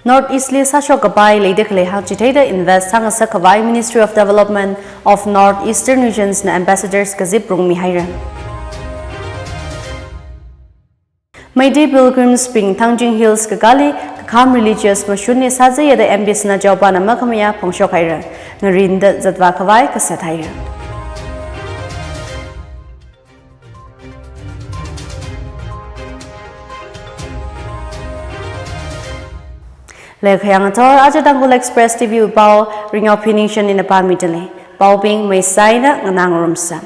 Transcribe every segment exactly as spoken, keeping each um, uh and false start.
North East li sāshok kapai leida khalei hāngchitheida invest sāngasak khavai Ministry of Development of North Eastern Regions na ambassadors kazip rungmi haira. Meitei pilgrims bing Thangjing Hills kakāli kakham religious mashunli sāzaiya da M P Sinajaopa na makhamayā phongshok haira. Ngarinda zatvā khavai kasat haira. Leikha yang athor, aja Tangkhul Express T V wui pao, Ringao Phoenician ina pāmida lei. Paobing meisaina nganā ngarumsa.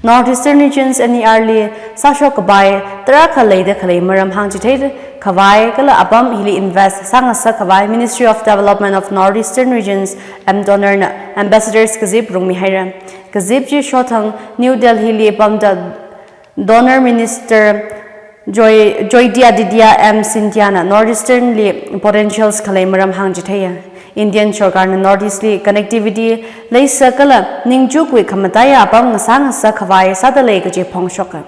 North Eastern Regions N E R li sāshok kapai tarākha leida khalei maram hāngchithei khavai kala apam hili invest sāngasak khavai Ministry of Development of North Eastern Regions, M DoNER na ambassadors kazip rungmi haira. Kazip chi shothang New Delhi li pamda DoNER Minister Joy, Jyotiraditya M Scindia na North Eastern li potentials khalei maram hāngchitheiya. Indian sorkarna North East li connectivity leisa kala ningchukwui khamataiya apam ngasāngasak khavai sāda lei kaji phongshoka.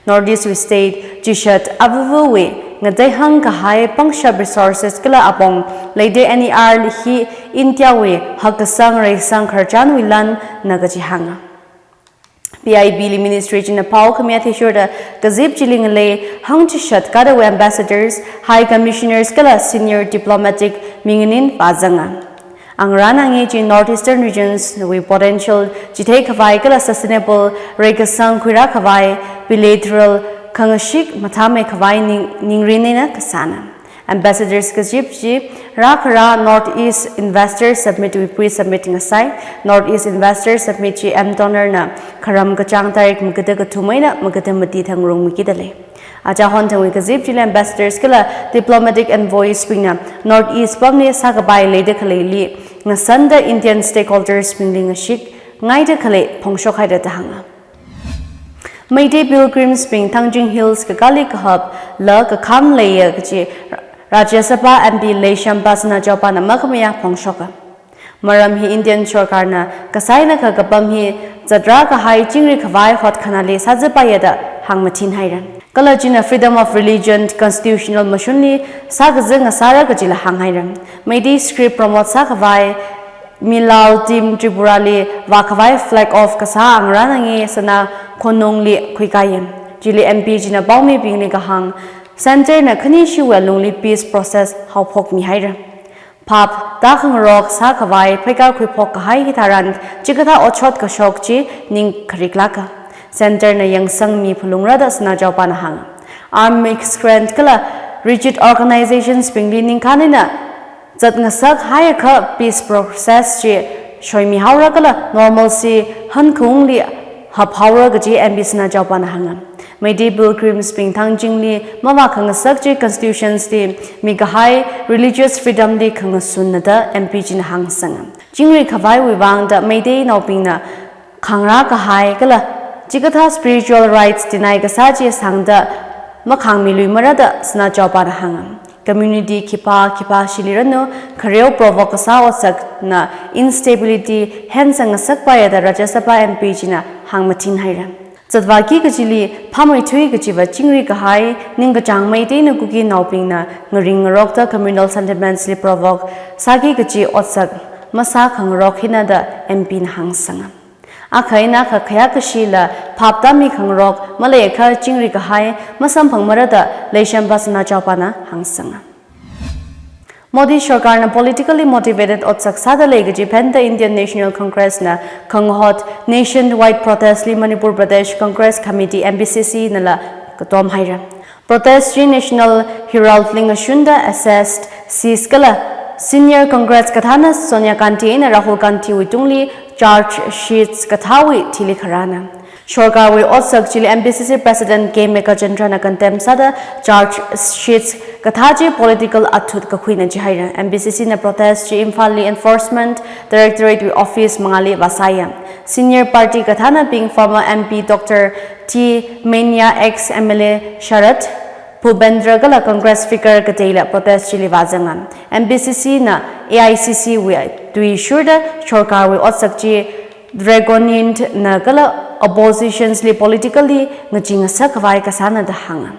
North East wui state chishat avuvuwui ngateihāng kahai pangshap resources kala apong leida N E R li hi India wui hakkasang reisang khararchanwui lan na kaji hānga. P I B li ministry china pao khami athishurda kazip chili ngalei hāngchishat kadawui ambassadors, high commissioners kala senior diplomatic mi nganin vāzanga. Angarān angi chi North Eastern Regions wui potential chithei khavai kala sustainable reikasang khuirā khavai bilateral khangashik mathāmei khavai ning, ningrin eina kasāna. Ambassadors kazip chi rākharā North East Investor Summit wui pre-summit ngasai. North East Investor Summit chi M DoNER na kharam kachāng tarik magada kathum eina magada mati thang rungmikida lei. Aja hon thangwui kazip chili ambassadors kala diplomatic envoys bingna North East pamli sākapai leida khaleili ngasanda Indian stakeholders bingli ngashikngaida khalei phongshok haira da hānga. Meitei pilgrims bing Thangjing Hills kakāli kahapla kakham leiya kaji Rajya Sabha M P Leishemba Sinajaopa na makhamayā phongshoka. Maram hi Indian sorkarna kasā eina kha kapam hi zatrā kahai chingri khavai hotkhanāli sāzapaiya da hāngmathin haira. Kala china freedom of religion constitutional mashunli sākazā ngasāra kajila hāng haira. Meitei script promote sākhavai Milal Team Tripura li vākhavai flag off kasā angarān angi Sana Khonungli khuikaiya. Chili M P china paomibingli kahāng, Centre na khanishiwui alungli peace process haophokmi haira. Phap tākhangarok sākhavai pheikar khuiphok kahai hitharan chikathā otshot kashok chi ning khariklāka. Centre na yangsangmi phalungra da Sinajaopa na hānga. Armed miscreant kala rigid organizations bingli ningkhān eina zatngasak haiakha peace process chi shoimi haora kala normalcy hankhaungli hap haora kaji M P Sinajaopa na hānga. Meitei pilgrims bing Thangjing li mavākhangasak chi constitutions li mikahai religious freedom li khangasunnada M P china hāngsanga. Chingri khavaiwui vangda Meiteinaobingna khangrā kahai kala chikathā spiritual rights deny kasā chi sangda makhangmiluimara da Sinajaopa na hānga. Community khipā khipā shiliranu khareo provoke kasā otsakna instability hensang ngasakpaiya da Rajya Sabha M P china hāngmathin haira. Zatvāki kajili phameithui kajiva chingri kahai ningkachāng Meiteina Kukinaobingna ngaring ngarokta communal sentiments li provoke sāki kaji otsak masākhangarok hina da M P na hāngsanga. Akha eina akha khayākashila phap tāmi khangarok maleiakha chingri kahai masamphangmara da Leishemba Sinajaopa na hāngsanga. Modi sorkarna politically motivated otsak sāda lei kaji phenda Indian National Congress na khangahot nationwide protest li Manipur Pradesh Congress Committee, M P C C, nala katom haira. Protest chi National Herald li ngashunda assessed, seize kala senior Congress kathāna Sonia Gandhi eina Rahul Gandhi wui tungli charge sheets kathāwui thili kharāna. Sorkarwui otsak chili M P C C President K Meghachandra na condemn sāda charge sheets kathā chi political athut kakhuina jihaira. M P C C na protest chi Imphal li Enforcement Directorate wui office mangāli vāsāya. Senior party kathānabing former M P Doctor T Mania, ex M L A Sharad Bhupendra kala Congress figure kateila protest chili vāzanga. M P C C na A I C C wui tui shurda sorkarwui otsak chi draconian na kala oppositions li politically ngachee ngasak khavai kasāna da hānga.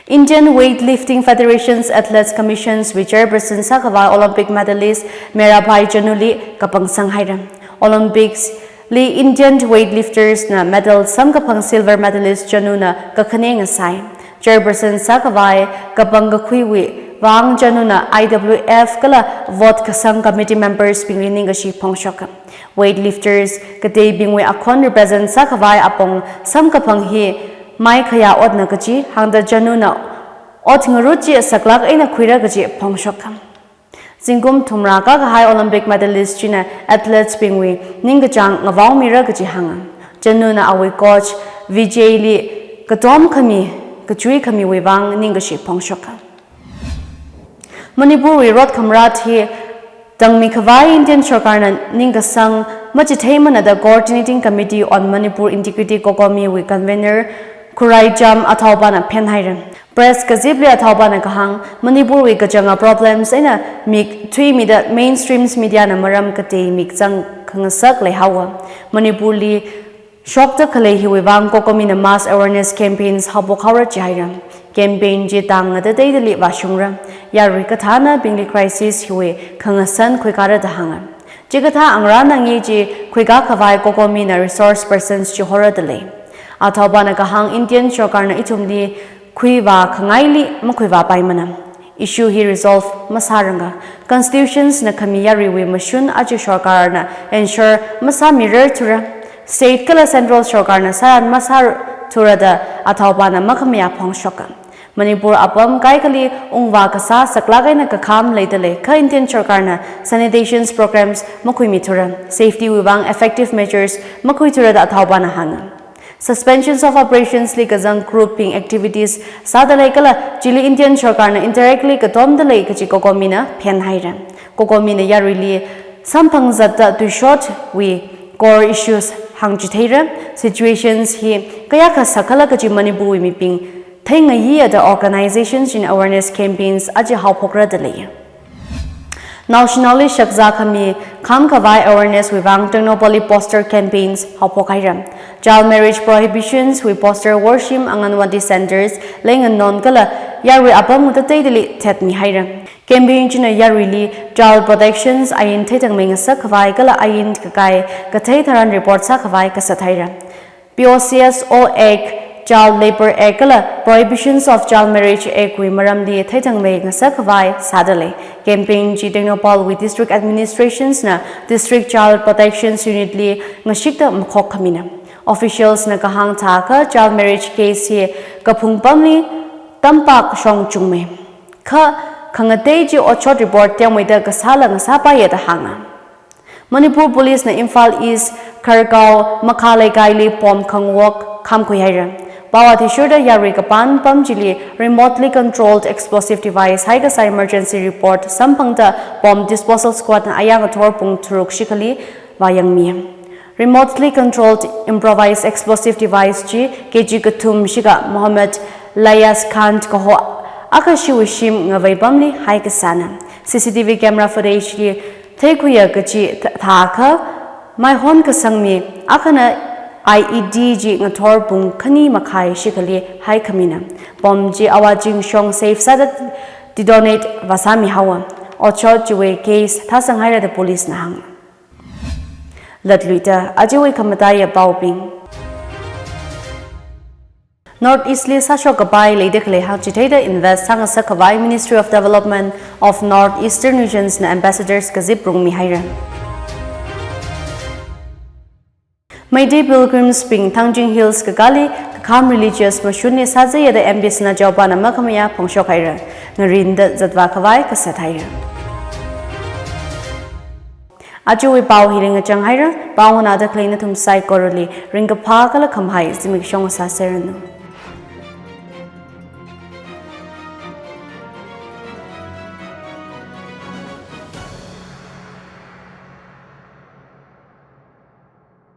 Indian Weightlifting Federation's Athletes Commission's wui chairperson sākhavai Olympic medalist Meirabai Chanu li kapangsang haira. Olympics li Indian weightlifters na medal samkaphang silver medalist Chanu na kakhane ngasai. Chairperson sākhavai kapangkakhuiwui vang Chanu na I W F kala vote kasang committee members bingli ningkashi phongshoka. Weightlifters kateibingwui akhon represent sākhavai apong samkaphang hi maikhayā otna kachi hāngda Chanu na ot ngarut chi saklāk eina khuira kachi phongshoka. Zingkum thumrā kākahai Olympic medalist china athletes bingwui ningkachāng ngavaomira kachi hānga. Chanu na awui coach Vijay li katom khami, kachui khamiwui vang ningkashi phongshoka. Manipurwui rot khamrat hi tangmikhavai Indian Sarkarna ningkasang machitheimana da Coordinating Committee on Manipur Integrity, COCOMI wui convener Khuraijam Athaopa na phen haira. Press kazipli Athaopa na kahāng, Manipurwui kachanga problems eina mik thuimida mainstreams media na maram katei mikzang khangasak leihaowa. Manipurli shokta khalei hiwui vang COCOMI na mass awareness campaigns haophok haora jihaira. Campaign chi tang ngatateidali vāshungra. Yarui kathānabingli crisis hiwui khangasan khuikara da hānga. Chikathā angrana ngi chi khuikakhavai COCOMI na resource persons chihora dalei. Athaopa na kahāng Indian Sarkarna ithumli khuivā khangaili makhuivāpaimana. Issue hi resolve masāranga. Constitutions na khami yaruiwui mashun aja Sarkarna ensure masāmirar thura. State kala Central Sarkarna sāran masāthura da Athaopa na makhamayā phongshoka. Manipur apam kaikhali ungvā kasā saklāk eina kakham leidalei kha Indian Sarkarna sanitations programs makhuimithura. Safety wui vang effective measures makhuithura da Athaopa na hānga. Suspensions of operations li kazang group bing activities sādalei kala chili Indian Sarkarna indirectly katomdalei kachi COCOMI na phen haira. COCOMI na yaruili samphang zatda tuishotwui core issues hāngchitheira. Situations hi kayākha sākhala kachi Manipurwui mibing theingayiya da organizations china awareness campaigns aja haophokra dalei. Naoshinao li shakzā khami khamkhavai awareness wui vang Tengnoupal li poster campaigns haophok haira. Child marriage prohibitions wui poster Worshim Anganwadi centres, Leinganon kala yarui apam ngatateidali thetmi haira. Campaign china yaruili child protections ain theithangmei ngasakkhavai kala ain kakai kathei tharan report sākhavai kasat haira. P O C S O Act, Child Labour Act kala Prohibitions of Child Marriage Act wui maramli theithangmei ngasakkhavai sādalei. Campaign chi Tengnoupal wui district administrations na District Child Protections Unit li ngashikta makhok khamina. Officials na kahāng thākha child marriage case hi kaphung pamli tampak shongchungmei. Kha khangatei chi otshot report tiamweida kasāla ngasāpaiya da hānga. Manipur Police na Imphal East, Khargao, Makha Leikaili bomb khangwok khamkhui haira. Pao athishurda yarui kapan pam chili remotely controlled explosive device haikasā emergency report samphangda bomb disposal squad na ayang ngathor pung tharuk shikhali vāyangmi. Remotely controlled improvised explosive device chi K G kathum shikha Mohammed Layas Khan kaho akha shiwui shim ngavei pamli haikasāna. C C T V camera footage li theikhuiya kachi th-, thākha maihon kasangmi akhana I E D chi ngathor pung khani makhai shikhali haikhamina. Bomb chi awā chingshong safe sāda detonate vāsāmi haowa. Otshot chiwui case thāsang haira da police na hānga. Latluida, ajawui khamataiya paobing. North East li sāshok kapai leida khalei hāngchitheida invest sāngasakkhavai Ministry of Development of North Eastern Regions na ambassadors kazip rungmi haira. Meitei pilgrims bing Thangjing Hills kakāli kakham religious mashunli sāzaiya da M P Sinachao pa na makhamayā phongshok haira. Ngarinda zatvākhavai kasat haira. Ajawui pao hili ngachang haira, pao nganāda khalei nathum saikorali ringkaphā kala khamahai zimiksho sāseranu.